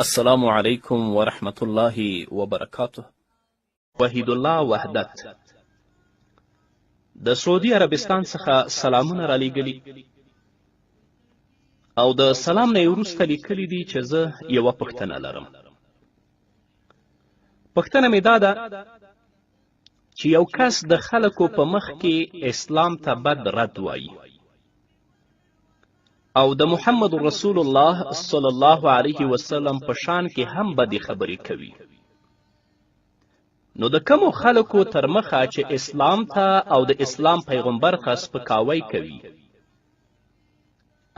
السلام علیکم ورحمة الله وبرکاته. وحید الله وحدت د سعودي عربستان څخه سلامونه رالیږلي او د سلام نه یې وروسته لیکلي دي چې زه یوه پوښتنه لرم. پوښتنه مې دا ده چې یو کس د خلکو په مخ کې اسلام ته بد رد وایي او د محمد رسول الله صلی الله علیه وسلم په شان کې هم بدې خبرې کوي، نو د کومو خلکو تر مخه چې اسلام ته او د اسلام پیغمبر ته سپکاوی کوي،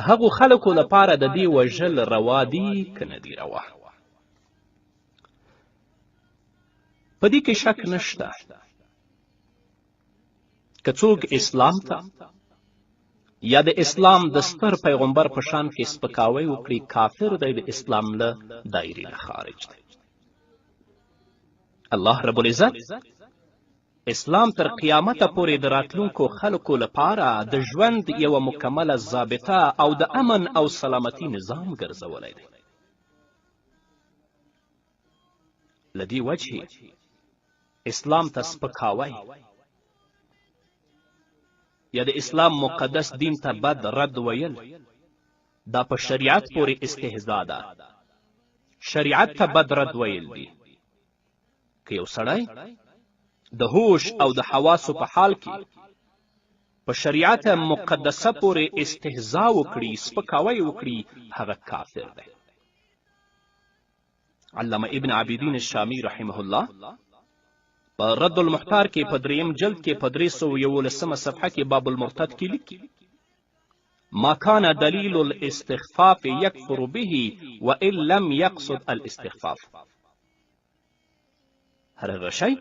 هغو خلکو لپاره د دې وژل روا دي که نه دي روا؟ په دې کې شک نشته که څوک اسلام ته یا د اسلام د ستر پیغمبر په شان کې سپکاوی وکړي، کافر دی، د اسلام له دایرې نه خارج دی. الله رب العزت اسلام تر قیامته پورې د راتلونکو خلکو لپاره د ژوند یوه مکمله ضابطه او د امن او سلامتی نظام ګرځولی دی. له دې وجهې اسلام ته سپکاوی یا د اسلام مقدس دین ته بد رد ویل دا په شریعت پورې استهزا ده، شریعت ته بد رد ویل دي. که یو سړی د هوش او د حواسو په حال کې په شریعت مقدسه پورې استهزا وکړي، سپکاوی وکړي، هغه کافر دی. علامه ابن عابدین الشامی رحمه الله په رد المحتار کې په دریم جلد کې په 311 صفحه کې باب المرتد کې لیکي: ما کان دلیل الاستخفاف یکفر به وان لم یقصد الاستخفاف. هر هغه شی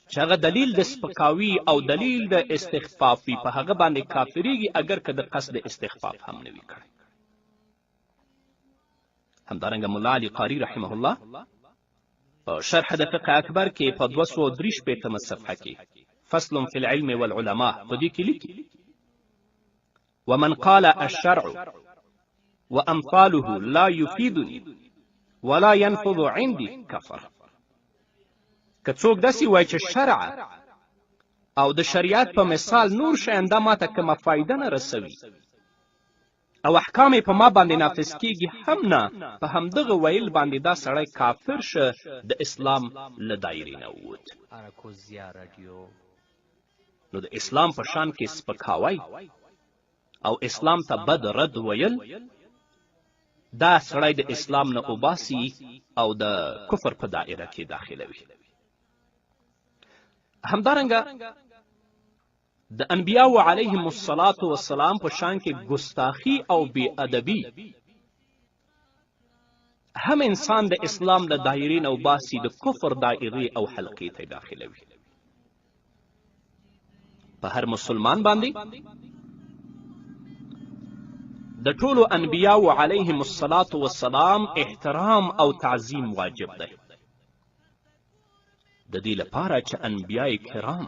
چې هغه دلیل د سپکاوي او دلیل د استخفاف وي، په هغه باندې کافریږي، اګر که د قصد استخفاف هم نه وي کړی. همدارنګه ملا علي قاري رحمه الله په شرح د فقه اکبر کې په 263 صفحه کې فصل فی العلم والعلماء په دې کې لیکي: ومن قال الشرع وامثاله لا يفيدني ولا ينفذ عندي کفر. که څوک داسې وایي چې شرع او د شریعت په مثال نور شیان دا ماته کومه فایده نه رسوي او احکام یې په ما باندې نافذ کیږي هم نه، په همدغه ویل باندې دا سړی کافر شه، د اسلام له دایرې نه ووت. نو د اسلام په شان کې سپکاوی او اسلام ته بد رد ویل دا سړی د اسلام نه اوباسي او د کفر په دایره کې داخلوي. همدارنګه د انبیاو علیهم الصلاة والسلام په شان کې ګستاخي او بې ادبي هم انسان د اسلام له دایرې نه وباسي، د کفر دایرې او حلقې ته داخلوي. په هر مسلمان باندې د ټولو انبیاو علیهم الصلاة والسلام احترام او تعظیم واجب دی، د دې لپاره چې انبیاء کرام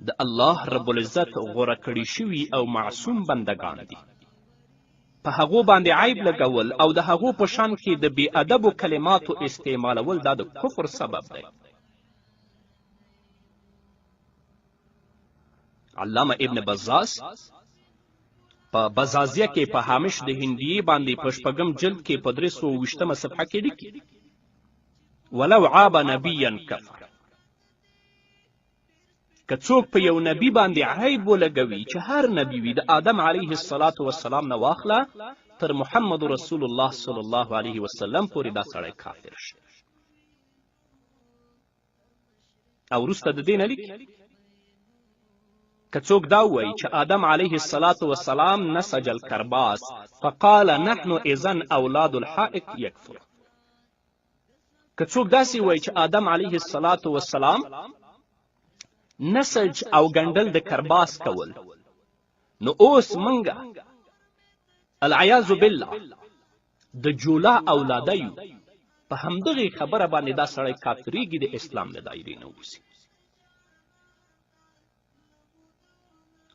د الله رب العزت غوره کړي شوي او معصوم بندګان دي. په هغو باندې عیب لګول او د هغو په شان کې د بې ادبو کلماتو استعمالول دا د کفر سبب دی. علامه ابن بزاز په بزازیه کې په هامش د هندیې باندې په شپږم جلد کې په 320 صفحه کې لیکي: ولو عاب نبیا کفر. که څوک په یو نبي باندې عیب ولګوي، چې هر نبي وي، د آدم علیه الصلاة والسلام نه واخله تر محمد رسول الله صلی الله علیه وسلم پورې، دا سړی کافر شي. او وروسته د دې نه لیکي: که څوک دا ووایي چې آدم علیه الصلاة والسلام نسج الکرباس فقال نحن اذا اولاد الحائط یکفر. که څوک داسې ووایي چې آدم علیه الصلاة والسلام نسج او ګنډل د کرباس کول، نو اوس موږ العیاذ بالله د جولا اولاده یو، په همدغې خبره باندې دا سړی کافریږي، د اسلام له دایرې نه ووځي.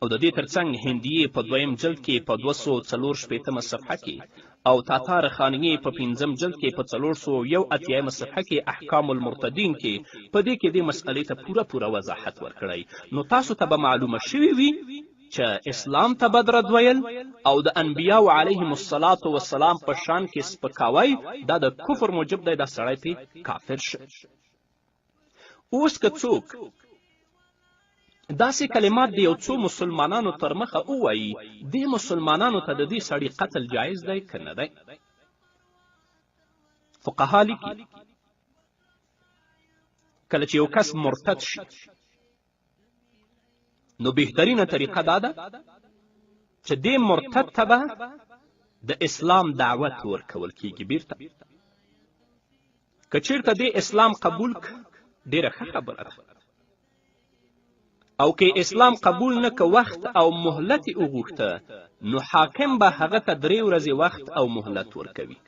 او د دې ترڅنګ هندیې په دویم جلد کې په 264مه صفحه کې او تاتار خانیې په پنځم جلد کې په 481مه صفحه کې احکام المرتدین کې په دې کې دې مسئلې ته پوره پوره وضاحت ورکړی. نو تاسو ته به معلومه شوې وي چې اسلام ته بد رد ویل او د انبیاو علیهم الصلاة والسلام په شان کې سپکاوی دا د کفر موجب دی، دا سړی پې کافر شي. اوس که څوک داسې کلمات د یو څو مسلمانانو تر مخه ووایي، دې مسلمانانو ته د دې سړي قتل جایز دی که نه دی؟ فقها لیکي کله چې یو کس مرتد شي نو بهترینه طریقه دا ده چې دې مرتد ته به د اسلام دعوت ورکول کیږي بیرته. که چیرته دې اسلام قبول که ډیره ښه خبره ده، او که اسلام قبول نه که وخت او مهلت یې وغوښته نو حاکم به هغه ته 3 ورځې وخت او مهلت ورکوي.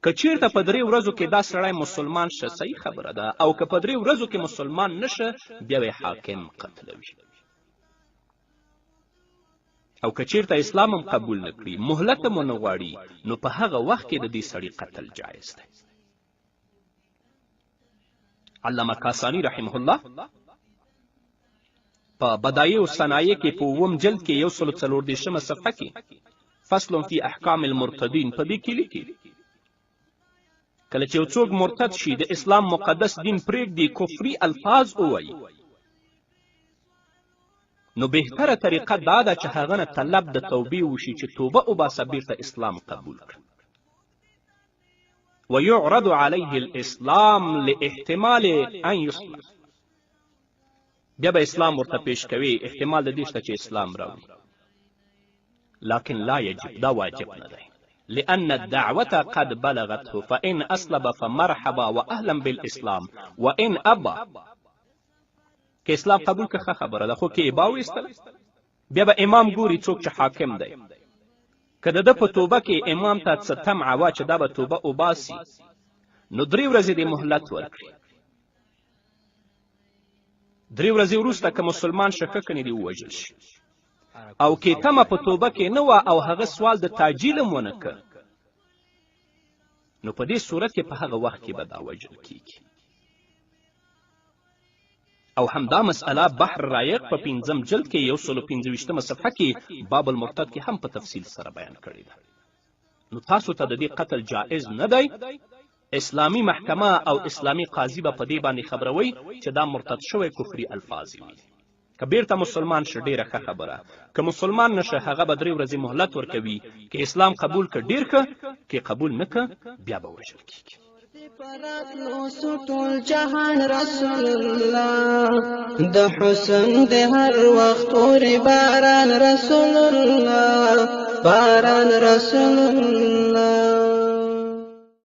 که چیرته په 3 ورځو کې دا سړی مسلمان شه صحیح خبره ده، او که په 3 ورځو کې مسلمان نه شه بیا یې حاکم قتلوي. او که چیرته اسلام هم قبول نه کړي، مهلت هم ونه غواړي، نو په هغه وخت کې د دې سړي قتل جایز دی. علامه کاسانی رحمه الله په بدایع الصنایع کې په 7 جلد کې 134مه صفحه کې فصل فی احکام المرتدین په دې کې لیکي کله چې یو څوک مرتد شي، د اسلام مقدس دین پرېږدي، کفري الفاظ ووایي، نو بهتره طریقه دا ده چې هغه نه طلب د توبې وشي چې توبه وباسه، بیرته اسلام قبول کړه. ويعرض عليه الاسلام لاحتمال ان يسلم، بیا به اسلام ورته پیش کوي، احتمال د دې شته چې اسلام راوړي، لكن لا يجب، دا واجب نه دی، لأن الدعوة قد بلغته فإن أسلم فمرحبا وأهلا بالإسلام وإن أبى. که اسلام قبول که ښه خبره ده، خو که ابا وایستله بیا به امام ګوري څوک چې حاکم دی، که د ده په توبه کې امام ته څه طمعه وه چې دا به توبه وباسي نو 3 ورځې دې مهلت ورکړي. 3 ورځې وروسته که مسلمان شه ښه، کنې دې ووژل شي. او که تمه په توبه کې نه وه او هغه سوال د تعجیل هم ونه که، نو په دې صورت کې په هغه وخت کې به دا وژل کیږي. او همدا مسئله بحر رایق په 5 جلد کې 125مه صفحه کې باب المرتد کې هم په تفصیل سره بیان کړې ده. نو تاسو ته د دې قتل جائز نه دی. اسلامي محکمه او اسلامي قاضي به په دې باندې خبروي چې دا مرتد شوی کفري الفاظ وي. که بیرته مسلمان شه ډیره ښه خبره، که مسلمان نه شه هغه به 3 ورځې مهلت ورکوي، که اسلام قبول که ډیر ښه، که قبول نه که بیا به وژل کیږي. ټول جهان رسول الله، د حسن د هر وخت اوري باران رسول الله، باران رسول الله.